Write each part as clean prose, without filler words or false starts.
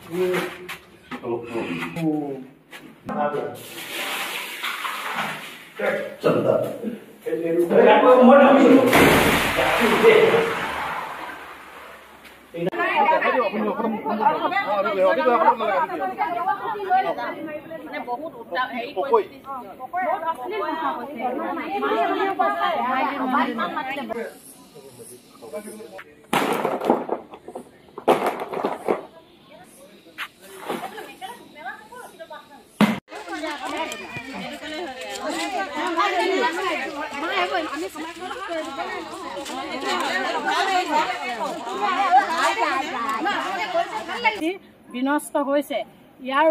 真的。বিনষ্ট হৈছে ইয়াৰ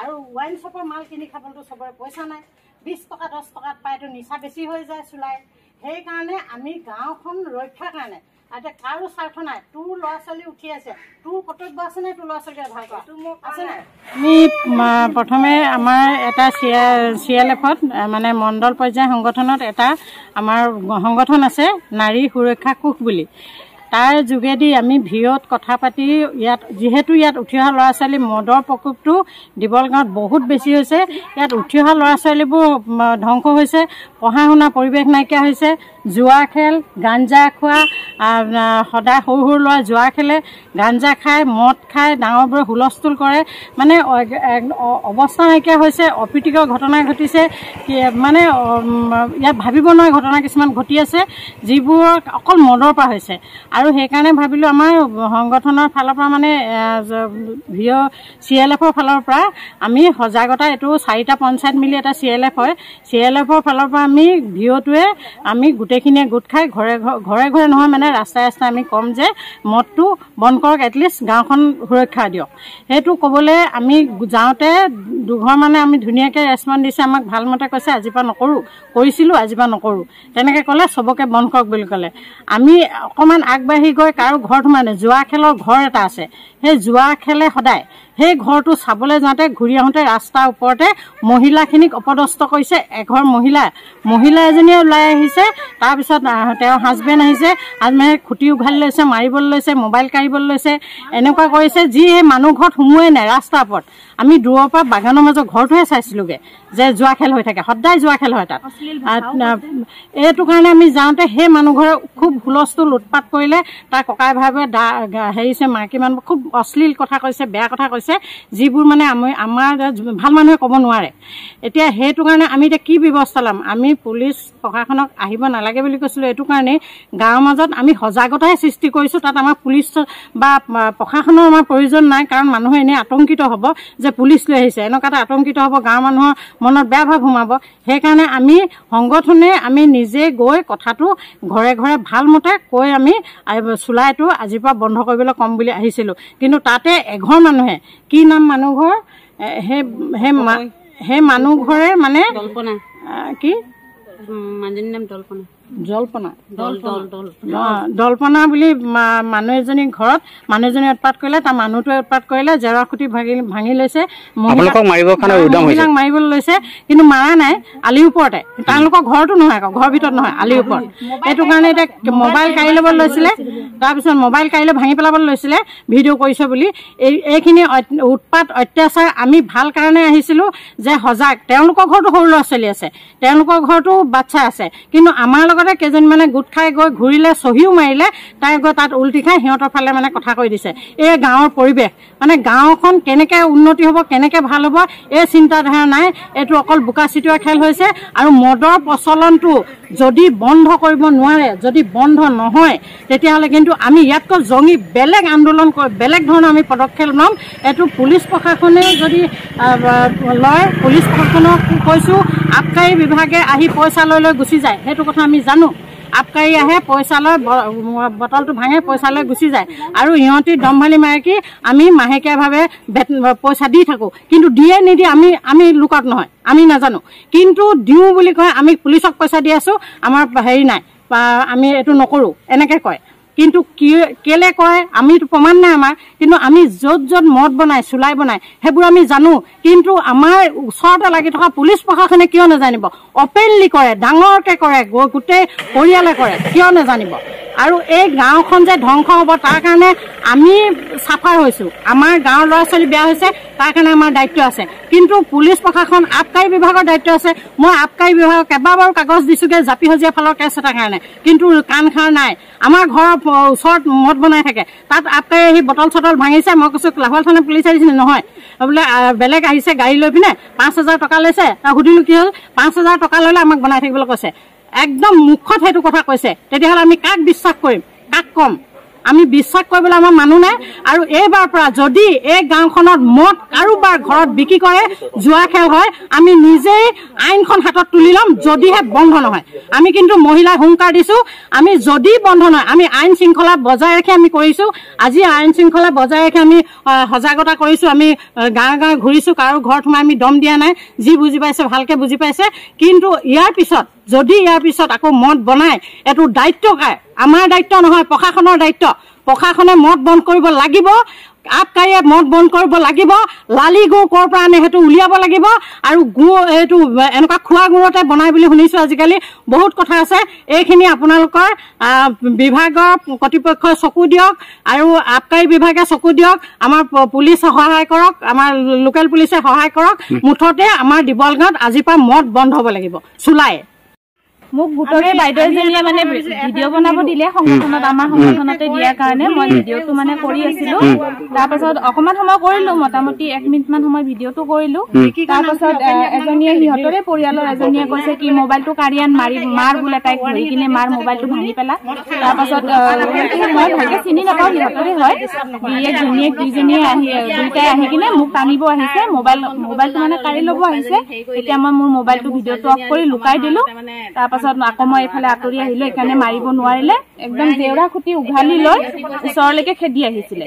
আৰু ৱাইন শ্বপৰ মাল কিনি খাবলৈতো চবৰে পইচা নাই। 20 টকা 10 টকাত পায়তো নিচা বেছি হৈ যায় চুলাই। সেইকাৰণে আমি গাঁওখন ৰক্ষাৰ কাৰণে এতিয়া কাৰো স্বাৰ্থ নাই। তোৰ ল'ৰা ছোৱালী উঠি আছে, তোৰ কৰ্তব্য আছে নে তোৰ ল'ৰা ছোৱালী ভাল কৰা আছে নাই? আমি প্ৰথমে আমাৰ এটা চি এল এফত মানে মণ্ডল পৰ্যায় সংগঠনত এটা আমাৰ সংগঠন আছে নাৰী সুৰক্ষা কোষ বুলি। তাৰ যোগেদি আমি ভিৰত কথা পাতি ইয়াত যিহেতু ইয়াত উঠি অহা ল'ৰা ছোৱালী মদৰ প্ৰকোপটো দিবল গাঁৱত বহুত বেছি হৈছে। ইয়াত উঠি অহা ল'ৰা ছোৱালীবোৰ ধ্বংস হৈছে, পঢ়া শুনা পৰিৱেশ নাইকিয়া হৈছে, জুৱা খেল, গাঞ্জা খোৱা, সদায় সৰু সৰু ল'ৰা জুৱা খেলে, গাঞ্জা খায়, মদ খায়, ডাঙৰবোৰে হুলস্থুল কৰে, মানে অৱস্থা নাইকিয়া হৈছে। অপ্ৰীতিকৰ ঘটনা ঘটিছে, মানে ইয়াত ভাবিব নোৱাৰা ঘটনা কিছুমান ঘটি আছে, যিবোৰ অকল মদৰ পৰা হৈছে। আৰু সেইকাৰণে ভাবিলোঁ আমাৰ সংগঠনৰ ফালৰ পৰা মানে চি এল এফৰ ফালৰ পৰা আমি সজাগতা, এইটো 4টা পঞ্চায়ত মিলি এটা চি এল এফ হয়, চি এল এফৰ ফালৰ পৰা আমি ভিঅ'টোৱে আমি গোটেইখিনিয়ে গোট খাই ঘৰে ঘৰে ঘৰে নহয় মানে ৰাস্তাই ৰাস্তাই আমি ক'ম যে মদটো বন্ধ কৰক, এটলিষ্ট গাঁওখন সুৰক্ষা দিয়ক। সেইটো ক'বলৈ আমি যাওঁতে দুঘৰ মানে আমি ধুনীয়াকৈ ৰেচপঞ্চ দিছে, আমাক ভালমতে কৈছে আজিৰ পৰা নকৰোঁ, কৰিছিলোঁ আজিৰ পৰা নকৰোঁ তেনেকৈ ক'লে, চবকে বন্ধ কৰক বুলি ক'লে। আমি অকণমান আগবাঢ়ি গৈ কাৰো ঘৰত সোমাই নাই, জুৱা খেলৰ ঘৰ এটা আছে, সেই জুৱা খেলে সদায়, সেই ঘৰটো চাবলৈ যাওঁতে ঘূৰি আহোঁতে ৰাস্তাৰ ওপৰতে মহিলাখিনিক অপদস্থ কৰিছে। এঘৰ মহিলা এজনীয়ে ওলাই আহিছে, তাৰপিছত তেওঁৰ হাজবেণ্ড আহিছে, হাজবেণ্ডে খুটি উঘালি লৈছে, মাৰিবলৈ লৈছে, মোবাইল কাঢ়িবলৈ লৈছে, এনেকুৱা কৰিছে। যি সেই মানুহ ঘৰত সোমোৱাই নাই ৰাস্তাৰ ওপৰত। আমি দূৰৰ পৰা বাগানৰ মাজৰ ঘৰটোহে চাইছিলোঁগৈ যে জুৱা খেল হৈ থাকে, সদায় জুৱা খেল হয় তাত। এইটো কাৰণে আমি যাওঁতে সেই মানুহ ঘৰে খুব হুলস্থুল উৎপাত কৰিলে, তাৰ ককাই ভাইবোৰে হেৰিছে, মাইকী মানুহ খুব অশ্লীল কথা কৈছে, বেয়া কথা কৈছে, যিবোৰ মানে আমি আমাৰ ভাল মানুহে ক'ব নোৱাৰে। এতিয়া সেইটো কাৰণে আমি এতিয়া কি ব্যৱস্থা ল'ম? আমি পুলিচ প্ৰশাসনক আহিব নালাগে বুলি কৈছিলোঁ এইটো কাৰণেই, গাঁৱৰ মাজত আমি সজাগতাহে সৃষ্টি কৰিছোঁ, তাত আমাৰ পুলিচ বা প্ৰশাসনৰ আমাৰ প্ৰয়োজন নাই। কাৰণ মানুহে এনেই আতংকিত হ'ব যে পুলিচ লৈ আহিছে, এনেকুৱা এটা আতংকিত হ'ব, গাঁৱৰ মানুহৰ মনত বেয়া ভাৱ সোমাব। সেইকাৰণে আমি সংগঠনে আমি নিজে গৈ কথাটো ঘৰে ঘৰে ভালমতে কৈ আমি চুলাইটো আজিৰ পৰা বন্ধ কৰিবলৈ ক'ম বুলি আহিছিলোঁ। কিন্তু তাতে এঘৰ মানুহে, কি নাম মানুহ ঘৰ, সেই সেই মানুহ ঘৰে মানে কি জল্পনা দল্পনা বুলি মানুহ এজনী ঘৰত মানুহ এজনী উৎপাত কৰিলে, তাৰ মানুহটোৱে উৎপাত কৰিলে, জেৰা খুটি ভাঙি লৈছে, মহিলাক মাৰিবলৈ লৈছে, কিন্তু মাৰা নাই, আলিৰ ওপৰতে, তেওঁলোকৰ ঘৰতো নহয়, আকৌ ঘৰৰ ভিতৰত নহয়, আলিৰ ওপৰত। সেইটো কাৰণে এতিয়া মোবাইল কাঢ়ি ল'বলৈ লৈছিলে, তাৰপিছত মোবাইল কাঢ়ি লৈ ভাঙি পেলাবলৈ লৈছিলে ভিডিঅ' কৰিছে বুলি। এইখিনি উৎপাত অত্যাচাৰ আমি ভাল কাৰণে আহিছিলোঁ যে সজাগ। তেওঁলোকৰ ঘৰতো সৰু ল'ৰা ছোৱালী আছে, তেওঁলোকৰ ঘৰতো বাচ্ছা আছে, কিন্তু আমাৰ লগতে কেইজনমানে গোট খাই গৈ ঘূৰিলে, চহীও মাৰিলে, তাই গৈ তাত উল্টি খাই সিহঁতৰ ফালে মানে কথা কৈ দিছে। এই গাঁৱৰ পৰিৱেশ মানে গাঁওখন কেনেকৈ উন্নতি হ'ব, কেনেকৈ ভাল হ'ব, এই চিন্তাধাৰা নাই। এইটো অকল বোকা চিটোৱা খেল হৈছে। আৰু মদৰ প্ৰচলনটো যদি বন্ধ কৰিব নোৱাৰে, যদি বন্ধ নহয়, তেতিয়াহ'লে কিন্তু আমি ইয়াতকৈ জঙি বেলেগ আন্দোলন, বেলেগ ধৰণৰ আমি পদক্ষেপ ল'ম। এইটো পুলিচ প্ৰশাসনে যদি লয়, পুলিচ প্ৰশাসনক কৈছোঁ, আবকাৰী বিভাগে আহি পইচা লৈ লৈ গুচি যায়, সেইটো কথা আমি জানো। আবকাৰী আহে, পইচা লৈ বটলটো ভাঙে, পইচা লৈ গুচি যায়। আৰু ইহঁতি দম্ভালি মাৰে কি আমি মাহেকীয়াভাৱে পইচা দি থাকোঁ, কিন্তু দিয়ে নিদিয়ে আমি লুকত নহয়, আমি নাজানো। কিন্তু দিওঁ বুলি কয়, আমি পুলিচক পইচা দি আছোঁ, আমাৰ হেৰি নাই, আমি এইটো নকৰোঁ, এনেকৈ কয়। কিন্তু কি কেলে কৰে আমিতো প্ৰমাণ নাই আমাৰ। কিন্তু আমি য'ত য'ত মদ বনায়, চুলাই বনায়, সেইবোৰ আমি জানো। কিন্তু আমাৰ ওচৰতে লাগি থকা পুলিচ প্ৰশাসনে কিয় নাজানিব? অপেনলি কৰে, ডাঙৰকে কৰে, গোটেই পৰিয়ালে কৰে, কিয় নাজানিব? আৰু এই গাঁওখন যে ধ্বংস হ'ব তাৰ কাৰণে আমি চাফাৰ হৈছোঁ। আমাৰ গাঁৱৰ ল'ৰা ছোৱালী বেয়া হৈছে, তাৰ কাৰণে আমাৰ দায়িত্ব আছে। কিন্তু পুলিচ প্ৰশাসন, আবকাৰী বিভাগৰ দায়িত্ব আছে। মই আবকাৰী বিভাগক কেইবাবাৰো কাগজ দিছোঁগৈ জাপিসজীয়া ফালৰ কেছ এটাৰ কাৰণে, কিন্তু কাণ খাৰ নাই। আমাৰ ঘৰৰ ওচৰত মদ বনাই থাকে, তাত আবকাৰী আহি বটল চটল ভাঙিছে। মই কৈছোঁ লাহোৱাল থানা পুলিচ আহিছে? নহয় বোলে, বেলেগ আহিছে গাড়ী লৈ পিনে, 5000 টকা লৈছে। তাক সুধিলোঁ কি হ'ল, 5000 টকা ল'লে আমাক বনাই থাকিবলৈ কৈছে। একদম মুখত সেইটো কথা কৈছে। তেতিয়াহ'লে আমি কাক বিশ্বাস কৰিম, কাক ক'ম? আমি বিশ্বাস কৰিবলৈ আমাৰ মানুহ নাই। আৰু এইবাৰ পৰা যদি এই গাঁওখনত মদ কাৰোবাৰ ঘৰত বিক্ৰী কৰে, জুৱা খেল হয়, আমি নিজেই আইনখন হাতত তুলি ল'ম যদিহে বন্ধ নহয়। আমি কিন্তু মহিলাই হুংকাৰ দিছোঁ, আমি যদি বন্ধ নহয়, আমি আইন শৃংখলা বজাই ৰাখি আমি কৰিছোঁ। আজি আইন শৃংখলা বজাই ৰাখি আমি সজাগতা কৰিছোঁ, আমি গাঁৱে গাঁৱে ঘূৰিছোঁ, কাৰো ঘৰত সোমাই আমি দম দিয়া নাই। যি বুজি পাইছে ভালকে বুজি পাইছে। কিন্তু ইয়াৰ পিছত যদি ইয়াৰ পিছত আকৌ মদ বনায়, এইটো দায়িত্ব কাৰ? আমাৰ দায়িত্ব নহয়, প্ৰশাসনৰ দায়িত্ব। প্ৰশাসনে মদ বন্ধ কৰিব লাগিব, আবকাৰীয়ে মদ বন্ধ কৰিব লাগিব, লালি গুৰ ক'ৰ পৰা আনে সেইটো উলিয়াব লাগিব। আৰু গুৰ এইটো এনেকুৱা খোৱা গুৰতে বনাই বুলি শুনিছোঁ, আজিকালি বহুত কথা আছে। এইখিনি আপোনালোকৰ বিভাগৰ কৰ্তৃপক্ষই চকু দিয়ক আৰু আবকাৰী বিভাগে চকু দিয়ক, আমাৰ পুলিচ সহায় কৰক, আমাৰ লোকেল পুলিচে সহায় কৰক। মুঠতে আমাৰ দিবল গাঁৱত আজিৰ পৰা মদ বন্ধ হ'ব লাগিব চুলাই। মোক গোটৰে বাইদেউ এজনীয়ে মানে ভিডিঅ' বনাব দিলে সংগঠনত, আমাৰ সংগঠনতে দিয়াৰ কাৰণে মই ভিডিঅ'টো মানে কৰি আছিলো। তাৰপাছত অকণমান সময় কৰিলো, মোটামুটি 1 মিনিটমান সময় ভিডিঅ'টো কৰিলো। তাৰপাছত এজনীয়ে সিহঁতৰে পৰিয়ালৰ এজনীয়ে কৈছে কি মোবাইলটো কাঢ়ি আন, মাৰি মাৰ বোলে, তাইক ধৰি কিনে মাৰ, মোবাইলটো ভাঙি পেলা। তাৰপাছত মই ভালকে চিনি নাপাওঁ, সিহঁতৰে হয়, গিৰিয়েক ঘৈণীয়েক দুইজনীয়ে আহি, দুইটাই আহি কিনে মোক টানিব আহিছে, মোবাইলটো মানে কাঢ়ি ল'ব আহিছে। তেতিয়া মই মোৰ মোবাইলটো ভিডিঅ'টো অফ কৰি লুকাই দিলো। তাৰপাছত আকৌ মই এইফালে আঁতৰি আহিলো, সেইকাৰণে মাৰিব নোৱাৰিলে। একদম জেওৰা খুটি উঘালি লৈ ওচৰলৈকে খেদি আহিছিলে।